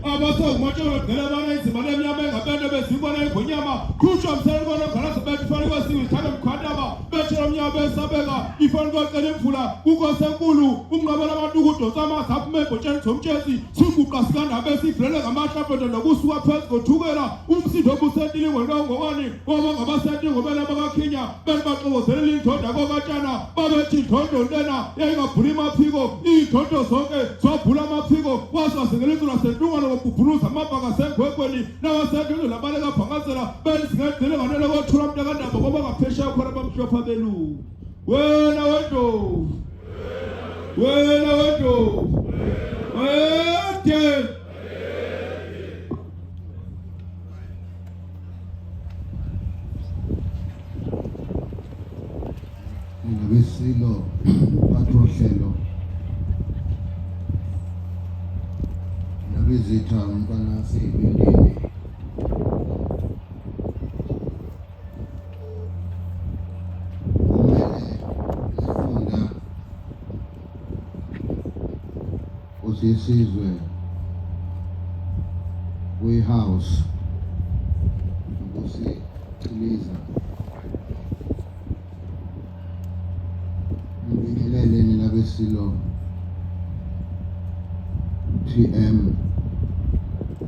Abasengumatshela gcela bana inzima lemnyama engabento bezibona ingonyama khutshwa msele kona ngalazo bethu fana kwesiwe thanda mkhwantaba bethela umnyama besabeka ifana kwacela imvula kunkosi enkulu umnqabela abantu ukudonsa amazi aphume ebhotsheni zomtshezi siguqa sikandaba esivulele ngamahlaphetho nokusuka phezu kothukela umsindo obusentilingweni kawungokani waba ngabasentingobela bakakhinya Belibaxokozelela indonda kokatshana babethi indondo lena yayingabhula imaphiko iy'ndondo zonke zabhula amaphiko wasazingela izulu lasentungwane ngokubhubhuluza amabhaka asengwegweni nawasentungweni labaleka bhakazela belizingegcile nganele kothula mntakandaba ngoba ngaphesheya khona bamhlophe abelungu wena wentombi wena wentombi wede Nina beSilo mphathi wohlelo Ndabezitha umntwana waseyibindini omele isifunda Nkosi yesizwe kwi-house Nkosi Chiliza ngibingelele nina beSilo TM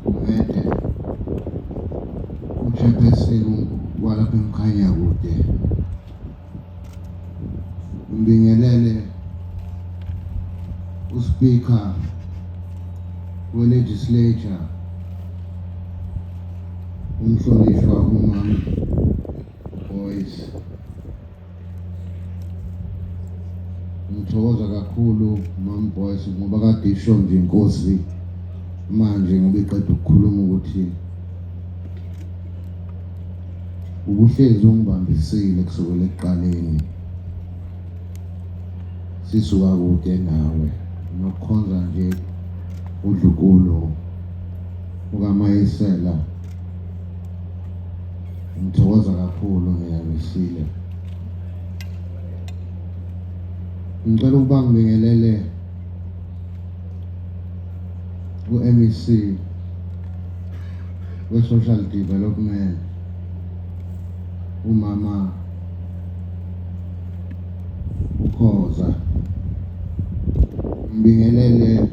Gumede uchairperson walapha eMkhanyakude Ngibingelele uSpeaker we-Legislature umhlonishwa uMam Boyce. Ngithokoza kakhulu Mam Boyce ngoba kade isho nje inkosi manje ngoba iqeda ukukhuluma ukuthi Ubuhlezi ungibambisile kusukela ekuqaleni. Sisuka kude nawe nokukhonza nje uDlukulu ukaMayisela. Ngithokoza kakhulu ngiyabisile. Ngicela ukuba ngibingelele ku-MEC we-Social Development umama uKhoza ngibingelele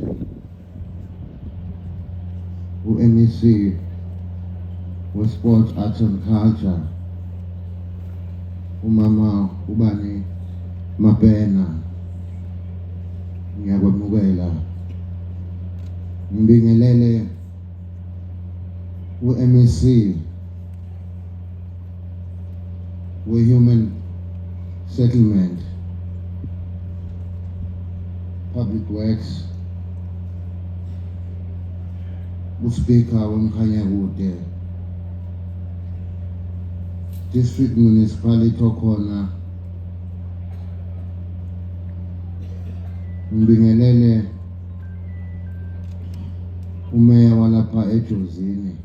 u-MEC we-Sports Arts and Culture umama ubani Mabena ngiyakwemukela ngibingelele u-MEC we-Human Settlement Public Works uSpeaker weMkhanyakude District Municipality okhona ngibingelele umeya walapha eJozini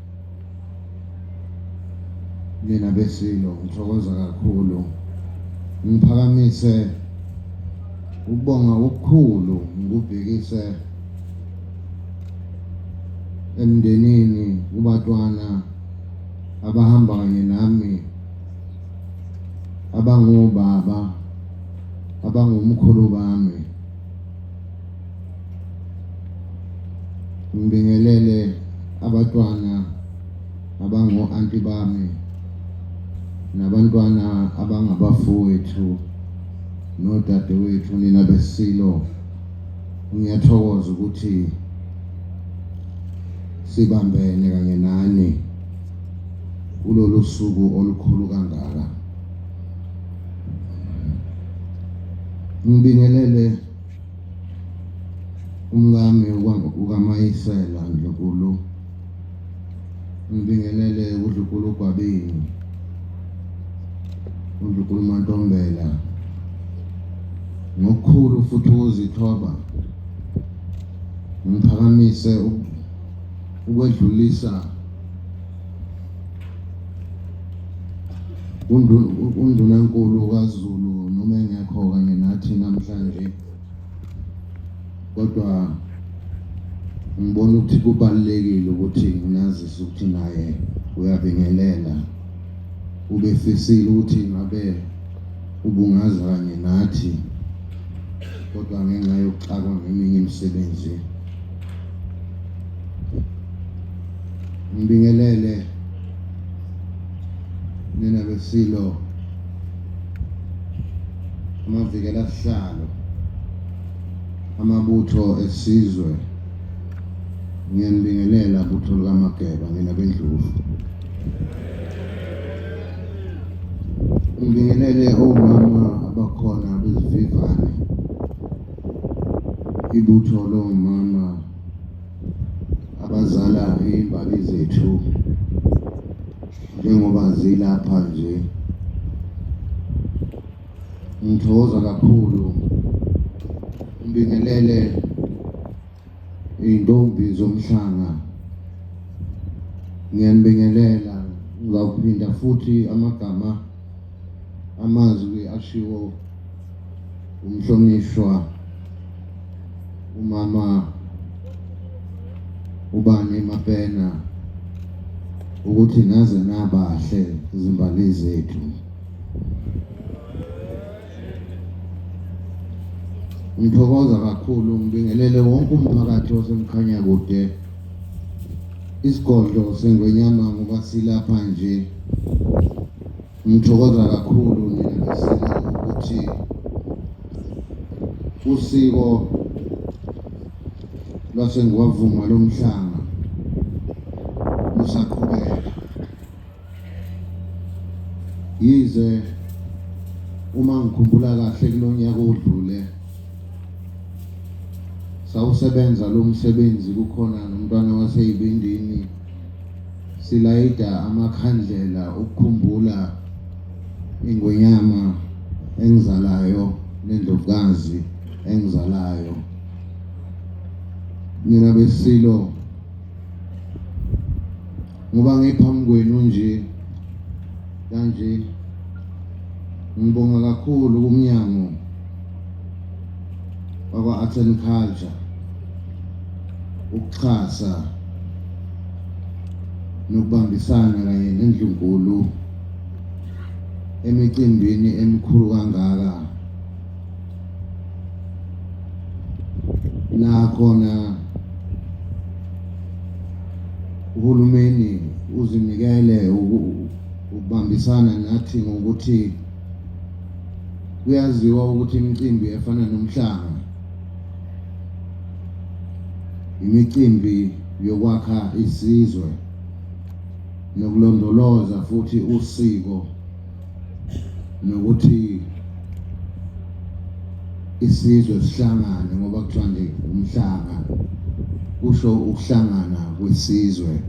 nina beSilo ngithokoza kakhulu ngiphakamise ukubonga okukhulu ngikubhekise emndenini kubatwana abahamba kanye nami abangobaba abangomkhulu bami Ngibingelele abatwana abango-anti bami nabantwana abangabafowethu nodadewethu nina beSilo ngiyathokoza ukuthi sibambene kanye nani kulolu suku olukhulu kangaka. Ngibingelele Umkami ukaMayisela Ndlunkulu, ngibingelele uNdlunkulu Gwabini, uNdlunkulu Mantombela, ngokukhulu futhi ukuzithoba ngiphakamise ukwedlulisa uNdunankulu kaZulu noma engekho kanye nathi namhlanje kodwa Ngibona ukuthi kubalulekile ukuthi nginazise ukuthi naye uyabingelela. Ubefisile ukuthi ngabe ubungaza kanye nathi kodwa ngenxa yokuxakwa ngeminye imisebenzi. Ngibingelele nina beSilo amavikela sihlalo amabutho esizwe ngiyanibingelela butho likaMageba nina bendlovu. Ngibingelele omama abakhona bezivivane ibutho lomama abazala imbali zethu njengoba zilapha nje. Ngithokoza kakhulu ngibingelele iy'ntombi zomhlanga ngiyanibingelela ngizawuphinda futhi amagama amazwi ashiwo umhlonishwa umama ubani Mapena ukuthi naze nabahle izimbali zethu. Ngithokoza kakhulu ngibingelele wonke umphakathi waseMkhanyakude isigodlo sengwenyama ngoba silapha nje. Ngithokoza kakhulu nina besilo ukuthi usiko lwaseNgwavuma lomhlanga lusaqhubeka. Yize uma ngikhumbula kahle kulonyaka odlule sawusebenza lo msebenzi kukhona nomntwana waseyibindini silayida amakhandlela ukukhumbula ingwenyama engizalayo nendlovukazi engizalayo. Nina beSilo ngoba ngiphambi kwenu nje kanje ngibonga kakhulu kumnyango wakwa-Arts and Culture ukuxhasa nokubambisana kanye nendlunkulu emicimbini emikhulu kangaka la khona uhulumeni uzinikele ukubambisana nathi ngokuthi kuyaziwa ukuthi imicimbi efana nomhlanga imicimbi yokwakha isizwe nokulondoloza futhi usiko nokuthi isizwe sihlangane ngoba kuthiwa nje umhlanga kusho ukuhlangana kwesizwe.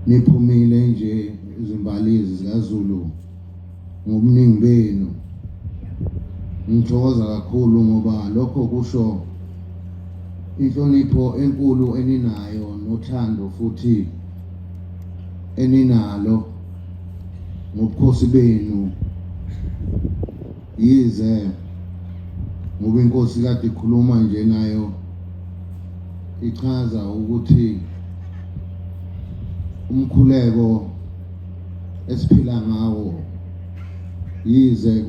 Niphumile nje izimbalizi zikaZulu ngobuningi benu. Ngithokoza kakhulu ngoba lokho kusho inhlonipho enkulu eninayo nothando futhi eninalo ngobukhosi benu yize ngoba inkosi kade ikhuluma nje nayo ichaza ukuthi umkhuleko esiphila ngawo yize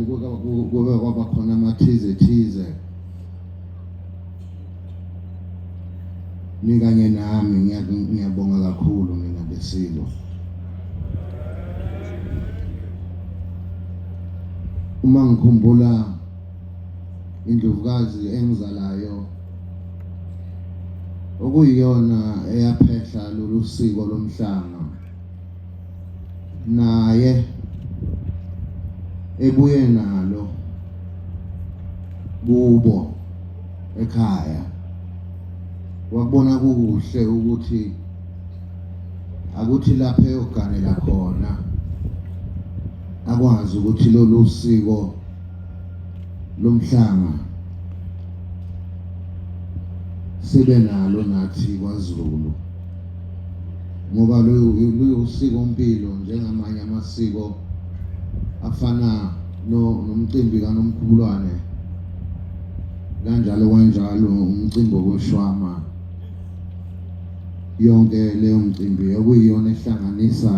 kube kwaba khona amathize thize nikanye nami ngiyabonga kakhulu nina besilo. Uma ngikhumbula indlovukazi engizalayo okuyiyona eyaphehla lolu siko lomhlanga naye ebuye nalo kubo ekhaya wakubona kukuhle ukuthi akuthi lapho eyoganela khona akwazi ukuthi lolu siko lomhlanga sibe nalo nathi kwaZulu ngoba luyusiko mpilo njengamanye amasiko afana nomcimbi kaNomkhubulwane. Kanjalo kanjalo umcimbi wokweshwama, yonke leyo mcimbi okuyiyona ehlanganisa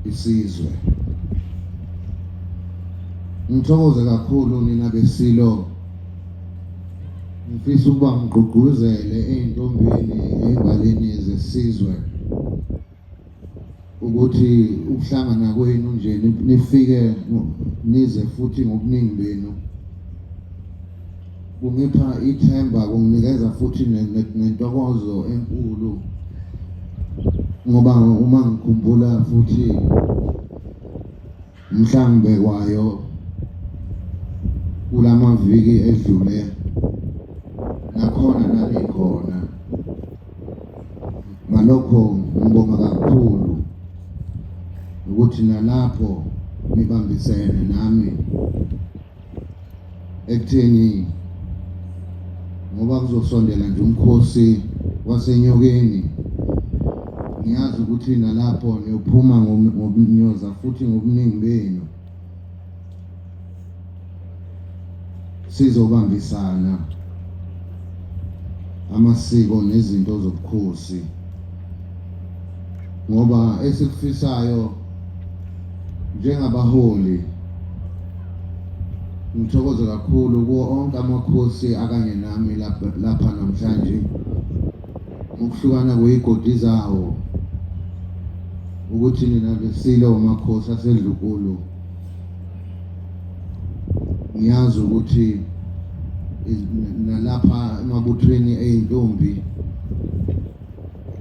isizwe. Ngithokoze kakhulu nina beSilo. Ngifisa ukuba ngigqugquzele ey'ntombini ey'mbalini zesizwe ukuthi ukuhlangana kwenu nje nifike nize futhi ngobuningi benu kungipha ithemba, kunginikeza futhi nentokozo enkulu ngoba uma ngikhumbula futhi mhla ngibekwayo kulamaviki edlule nakhona nanikhona. Ngalokho ngibonga kakhulu ukuthi nalapho nibambisene nami ekutheni ngoba kuzosondela nje umkhosi waseNyokeni, ngiyazi ukuthi nalapho niyophuma nyoza futhi ngobuningi benu sizobambisana amasiko nezinto zobukhosi ngoba esikufisayo njengabaholi. Ngithokoze kakhulu kuwo onke amakhosi akanye nami lapha namhlanje ngokuhlukana kweyigodi zawo ukuthi nina beSilo makhosi aseNdlunkulu ngiyazi ukuthi nalapha emabuthweni eyintombi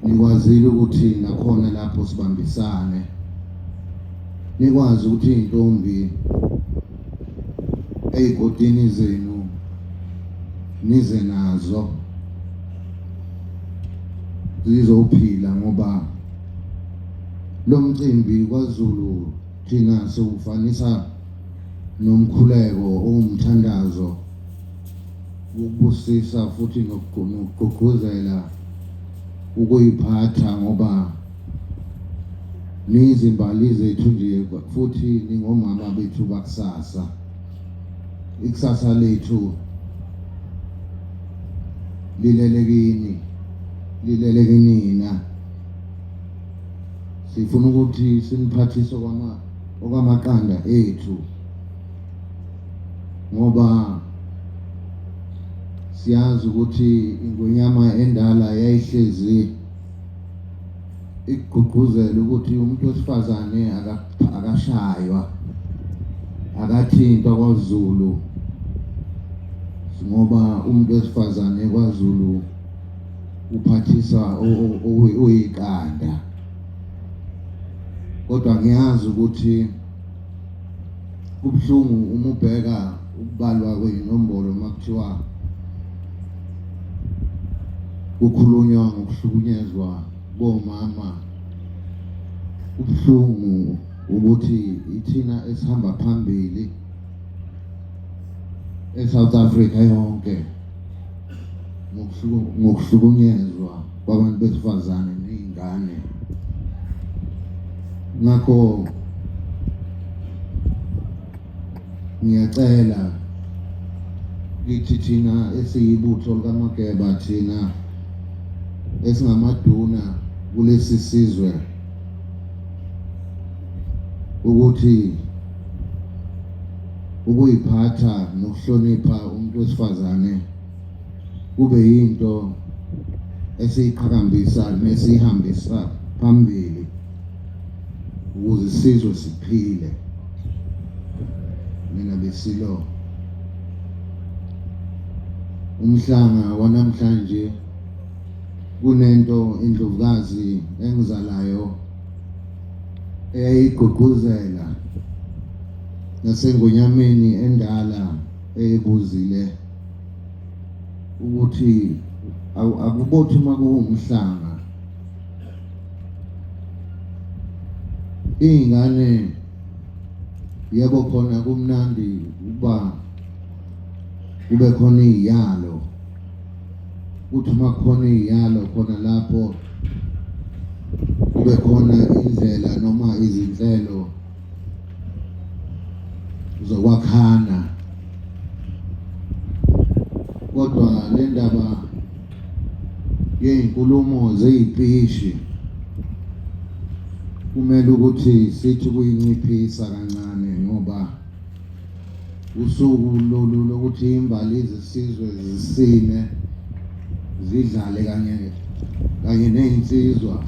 nikwazile ukuthi nakhona lapho sibambisane nikwazi ukuthi iy'ntombi ey'godini zenu nize nazo zizophila ngoba lo mcimbi kwaZulu thina siwufanisa nomkhuleko owumthandazo wokubusisa futhi nokugqugquzela ukuyiphatha ngoba niyizimbali zethu nje futhi ningomama bethu bakusasa. Ikusasa lethu lilele kini, lilele kinina. Sifuna ukuthi siniphathise okwamaqanda ethu ngoba siyazi ukuthi ingonyama endala yayihlezi ikugqugquzela ukuthi umuntu wesifazane akashaywa, akathintwa kwaZulu ngoba umuntu wesifazane kwaZulu uphathisa uyiqanda. Kodwa ngiyazi ukuthi kubuhlungu uma ubheka ukubalwa kwey'nombolo uma kuthiwa kukhulunywa ngokuhlukunyezwa komama. Kubuhlungu ukuthi ithina esihamba phambili eSouth Africa yonke ngokuhlukunyezwa kwabantu besifazane ney'ngane. Ngakho ngiyacela kithi thina esiyibutho likaMageba, thina esingamaduna kulesi sizwe ukuthi ukuyiphatha nokuhlonipha umuntu wesifazane kube yinto esiyiqhakambisa nesiyihambisa phambili ukuze isizwe siphile. Mina beSilo umhlanga wanamhlanje kunento indlovukazi engizalayo eyayigqugquzela nasengonyameni endala eyibuzile ukuthi akubothi uma kuwumhlanga iy'ngane yebo khona kumnandi ukuba kube khona iy'yalo kuthi uma kukhona iy'yalo khona lapho kube khona indlela noma izinhlelo zokwakhana. ndaba yezinkulumo zeyipishi kumele ukuthi sithi kuyinciphisa kancane ngoba usuku lolu lokuthi imbali zesizwe zisine zidlale kanye kanye nezinsizwa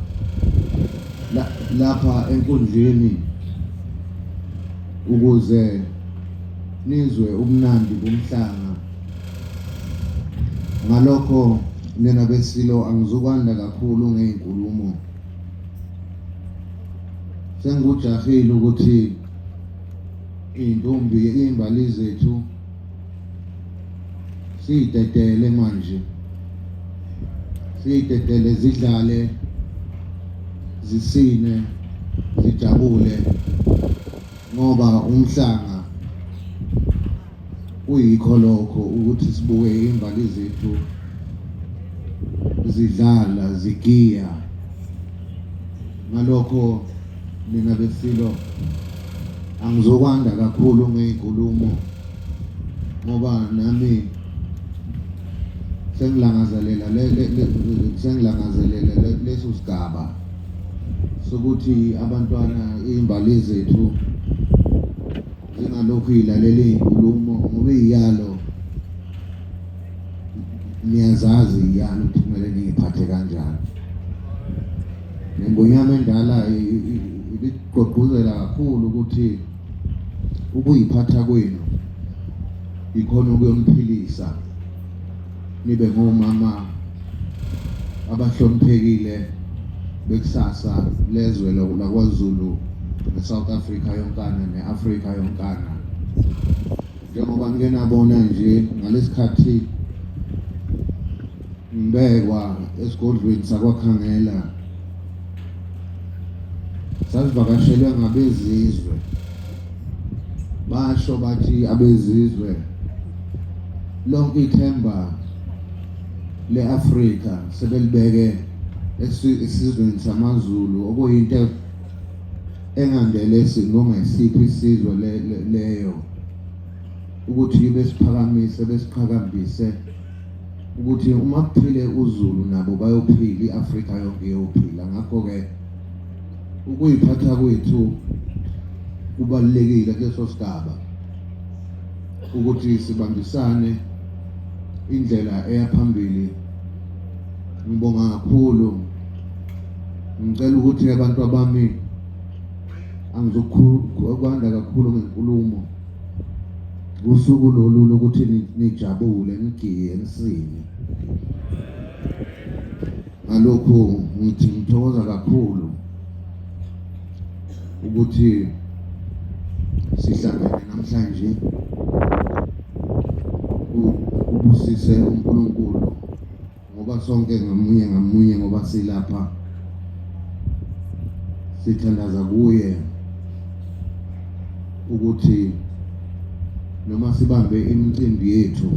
lapha enkundleni ukuze nizwe ubumnandi bomhlanga. Ngalokho nina beSilo angizukwanda kakhulu ngey'nkulumo. Sengikujahile ukuthi iy'ntombi iy'mbali zethu siyidedele manje, siyidedele zidlale zisine zijabule. Ngoba umhlanga kuyikho lokho ukuthi sibuke imbali zethu zidlala zigiya. Ngalokho mina beSilo angizokwanda kakhulu ngey'nkulumo ngoba nami sengilangazelela sengilangazelela leso sigaba sokuthi abantwana iy'mbali zethu zingalokhu yilalela iy'nkulumo ngoba iy'yalo niyazazi iy'yalo ukuthi kumele niy'phathe kanjani. Nengonyama endala ibigqugquzela kakhulu ukuthi ukuyiphatha kwenu ikhona ukuyoniphilisa nibe ngomama abahloniphekile bekusasa lezwe lakwaZulu neSouth Africa yonkana ne-Afrika yonkana. Njengoba nike nabona nje ngalesikhathi ngibekwa esigodlweni sakwaKhangela sasivakashelwe ngabezizwe basho bathi abezizwe lonke ithemba le-Afrika sebelibeke esizweni samaZulu okuyinto engandelesi noma isiphi isizwe leyo ukuthi besiphakamise besiqhakambise ukuthi uma kuphile uZulu nabo bayophila i-Afrika yonke iyophila. Ngakho-ke ukuyiphatha kwethu kubalulekile kuleso sigaba ukuthi sibambisane indlela eya phambili. Ngibonga kakhulu, ngicela ukuthi abantu abami angizokwanda kakhulu ngenkulumo. Usuku lolu lokuthi nijabule nigiye nisine. Ngalokhu ngithi ngithokoza kakhulu ukuthi sihlangene namhlanje ubusise uNkulunkulu ngoba sonke ngamunye ngamunye ngoba silapha sithandaza kuye ukuthi noma sibambe imicimbi yethu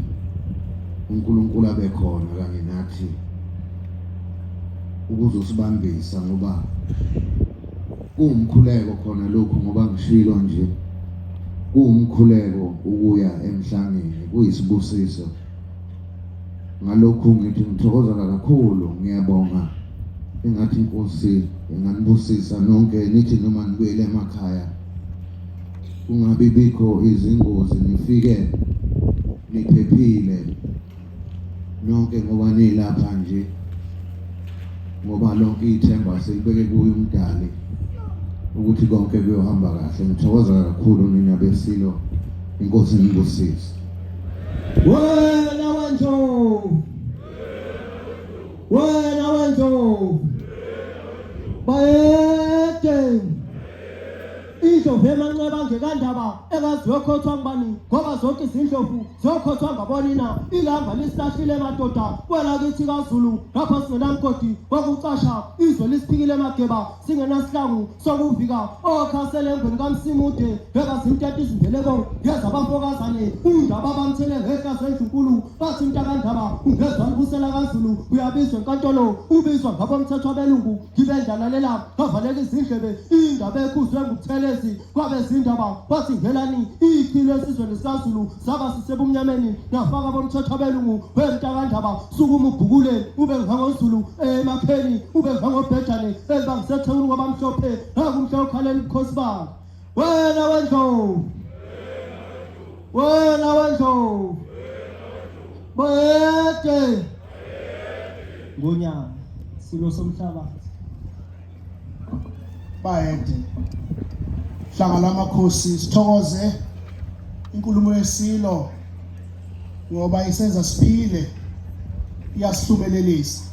uNkulunkulu abe khona kanye nathi ukuzosibambisa ngoba kuwumkhuleko khona lokhu ngoba ngishilo nje kuwumkhuleko ukuya emhlangeni kuyisibusiso. Ngalokhu ngithi ngithokoza kakhulu ngiyabonga engathi inkosi inganibusisa nonke nithi noma nibuyele emakhaya kungabi bikho izingozi nifike niphephile nonke ngoba nilapha nje ngoba lonke ithemba silibeke kuye umdali ukuthi konke kuyohamba kahle. Ngithokoza kakhulu nina besilo inkosi inibusise. Wena wendlovu, wena wendlovu, bayede indlovu emanxeba ngekandaba engaziyokhothwa ngubani ngoba zonke izindlovu ziyokhothwa ngabonina ilanga lisilahlile madoda kwela kithi kaZulu lapha singenamgodi wokucasha izwe lisiphikile mageba singenasihlangu sokuvika okhasele engweni kamsimude bheka zimteta izimbeleko ngezabafokazane undaba bamthele ngehla zendlunkulu bathi mntakandaba ungezwa libusela kaZulu uyabizwa enkantolo ubizwa ngabomthetho abelungu ngibendlalalela ngavaleka izindlebe indaba ekhuzwe ngubuthelezi. Kwabezindaba bathi ngelani ichilo esizweni sikaZulu saba sisebumnyameni nafaka bomthetho abelungu wemntakandaba sukuma ubhukule ube ngangozulu emakheni ube ngangobhejane elibangisethekwini kwabamhlophe nakumhla okhalela ubukhosi bakhe wena wendlovu wena wendlovu bayede ngonyama silo somhlabathi Bayede. Hlanga lamakhosi sithokoze inkulumo yesilo ngoba isenza siphile iyasihlumelelisa.